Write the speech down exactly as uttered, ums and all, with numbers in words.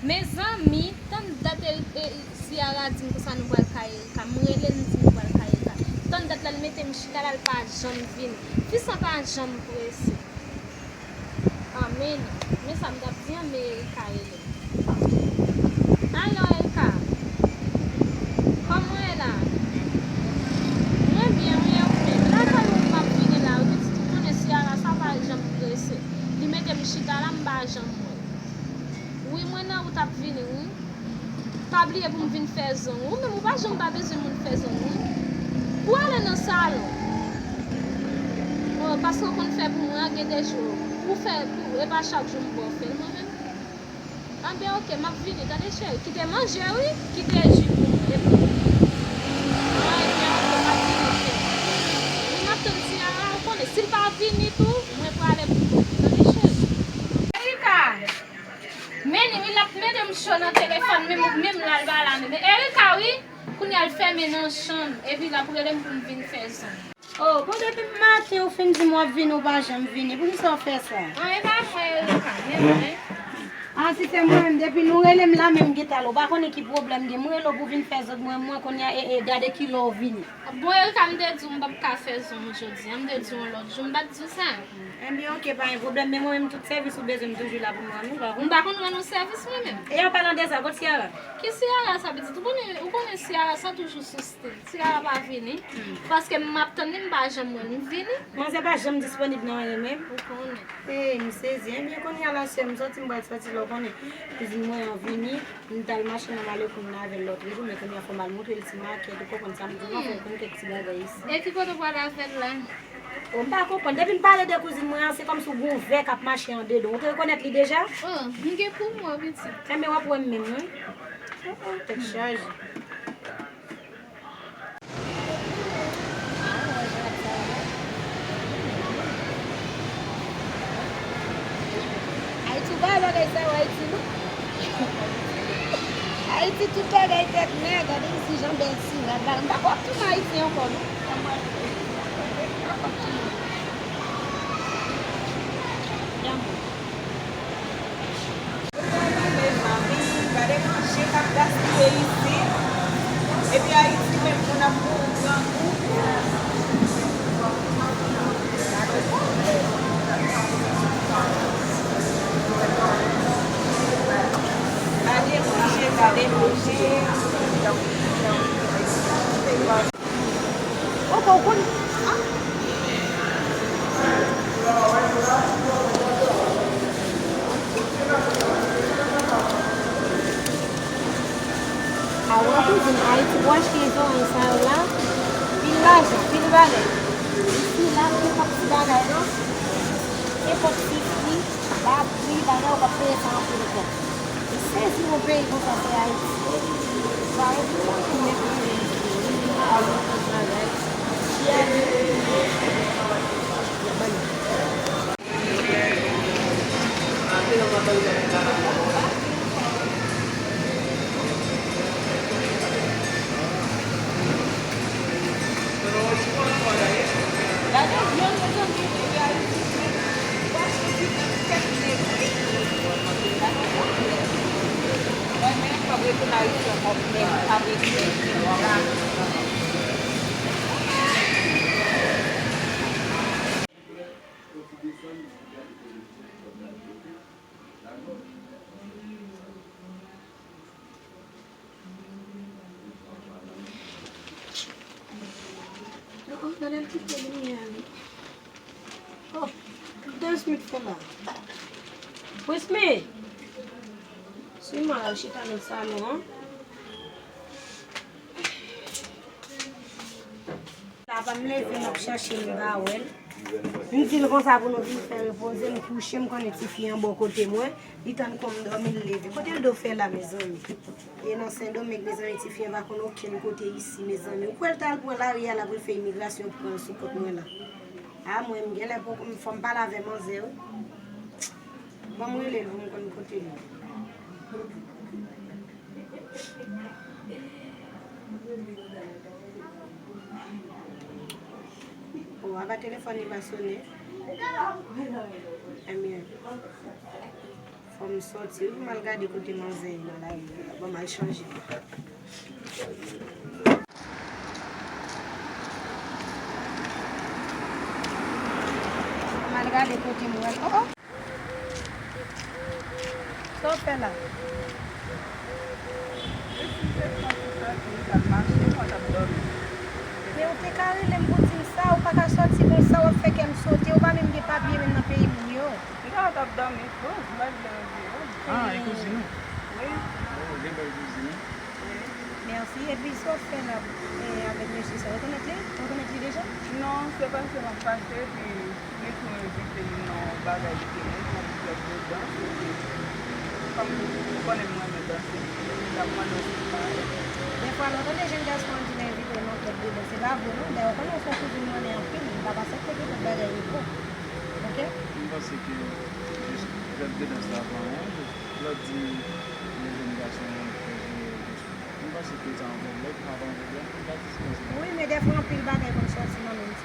Mezanmi, tann dat e, e, Ciara di m konsa nou pral kay Erika. M rele l, m di nou pral kay Erika. Tann dat la, l mete m chita la, l pa janm vini. Fi sa pa janm prese. Anmwey, men sa m t ap di an, men Erika rele m. Alo, Erika. Kòman w ye la? Mwen byen, wi, e ou menm? Lakay ou m ap vini la, ou te di tou konnen Ciara sa pa janm prese. Li mete m chita la, m pa janm wè l. Wi, mwen nan wout ap vini, wi. Pa bliye pou m vin fè zong. Ou menm, ou pa janm pa bezwen moun fè zong, wi. Pou ale nan salon. Oh, paske w konn fè pou mwen, an gen de jou. Pou fè, pou, e pa chak jou m ba w fè l, mwen menm. Anben, oke, m ap vini. Tande, cheri, kite manje, wi. Kite ji pou mwen. E pou mwen. Ah, ebyen, oke, m ap vini, cheri. Wi, m ap tann Ciara, ou konnen. Si l pa vini tou, mwen prale pou kont li. Tande, cheri. Erika! Men li, wi, l ap mete m cho nan telefòn, menm, menm la, l pa la menm. Erika, wi, kounye a l fèmen nan chanm, epi l ap rele m pou m vin fè zong. Oh, bon, depi maten ou fin di m w ap vini, ou pa janm vini. Poukisa w fè sa? An, e pa mwen, Erika, men mwen. Ah, si se mwen menm, depi nou rele m la menm, m gentan la. Ou pa konnen ki pwoblèm gen. M rele w pou vin fè zong, mwen, mwen, kounye a, e, e, gade kilè w vini. Bon, Erika, m te di w m p ap ka fè zong jodi a, m te di w yon lòt jou, m pa t di w sa? Ebyen, oke, pa gen pwoblèm, men mwen menm, tout sèvis ou bezwen, m toujou la pou mwen, ou pa konn? M pa konn rann ou sèvis, mwen menm. E an palan de sa, kot Ciara? Ki Ciara sa, pitit? Ou konnen, ou konnen Ciara sa toujou sou stil. Ciara pa vini. Hmm. Paske m ap tann li, m pa janm wè l, m vini. Manzè pa janm disponib nan anyen menm. Ou konnen. Ey, m sezi. Ebyen, kounye a la, sè m, sòti m pral sòti la, ou konnen. Kouzin mwen an vini. M t al mache nan Malekoun nan avè l lòt jou, men kounye a fò m al montre l ti makèt, ou konprann sa m di w, m ap fè l konn kèk ti bagay isi. E ki kote w pral avè l la? Oh, m pa konprann. Depi m pale de kouzin mwen an, se kòmsi w gen yon vè k ap mache andedan w. Ou te rekonèt li deja? Oh, m gen pou mwen, pitit. Enben, w ap wè m menm, wi. Oh, oh, tèt chaje. Ayiti, ou pa wè bagay sa yo Ayiti, non? Ayiti, tout bagay tèt nèg. Gade isi jan bèl sirad la. M pa kwè ap tounen Ayiti ankò, non. M pa kwè ap tounen. Yanm. Mezanmi, gade manje k ap gaspiye isit. Epi Ayiti menm, moun ap mouri grangou. Gade manje, gade manje. Oke, ou konn, ah. A wè kouzin, Ayiti pou achte zoranj sa yo la, pil lajan, pil bagay. Isi la, nenpòt ti bagay non. Nenpòt ti fri, batri, bagay, ou p ap peye sa anpil kòb. M sezi, yon peyi konsa se Ayiti. Parèt pou mwen, men pou mwen, m pa wè tout bagay. Si Ayiti, Oh, gade l kite limyè a, wi. Oh, Prince Smith fè la. Prince Smith! Swiv mwen al chita nan salon an. Papa m leve, m ap chache l, m pa wè l. M di l konsa pou nou vin fè repoze, m kouche, m konnen tifi an bò kote mwen. Li tann kon m dòmi, l leve. Kote l do fè la, mezanmi? E nan Sendomeng, mezanmi, tifi an pa konn okenn kote isi, mezanmi. Ou kwè l t al pran lari a la pou l fè imigrasyon pran l sou kont mwen la? A, mwen, m genlè poko, m fò m pale avè manzè, wi. Ban m rele l pou m konn kote l ye. Oh, apa telefòn li pa sonnen? Ebyen. Fò m sòti wi pou m al gade kote manzè ye nan lari a. Ban m al chanje. Ban m al gade kote m wè l. Oh, oh. Sa w fè la? Men ou te ka rele m pou di m sa, ou pa ka sòti konsa, w ap fè kè m sote, ou pa menm gen papye menm nan peyi moun yo. M ta t ap dòmi tou, m pa t vle reveye w. Ah, e kouzin ou? Wi. Oh, gen bèl kouzin, wi. Wi. Mèsi. Epi sa w ap fè la, eh, avèk mesye sa? Ou rekonèt li? Ou rekonèt li deja? Non, se pa se m ap pase, epi mesye mwen envite m nan yon bagay li te gen, se yon klèb de dans, epi kòm ou konnen m renmen danse, li t ap mande yon ti bagay. Dèfwa, lè w tande jèn gason ap di l envite w nan klèb de dans, se pa vre non. Dayè, ou konnen w se yon kouzin mwen anpil, m p ap aksepte ke tout bagay repo. Oke? M panse ke jis klèb de dans la pa yon jis. Lè w di yon jèn gason fè jwe jis, m panse ke sa yon pwoblèm, sa pa yon pwoblèm. M pa jis panse. Wi, men dèfwa anpil bagay konn sòti nan men m.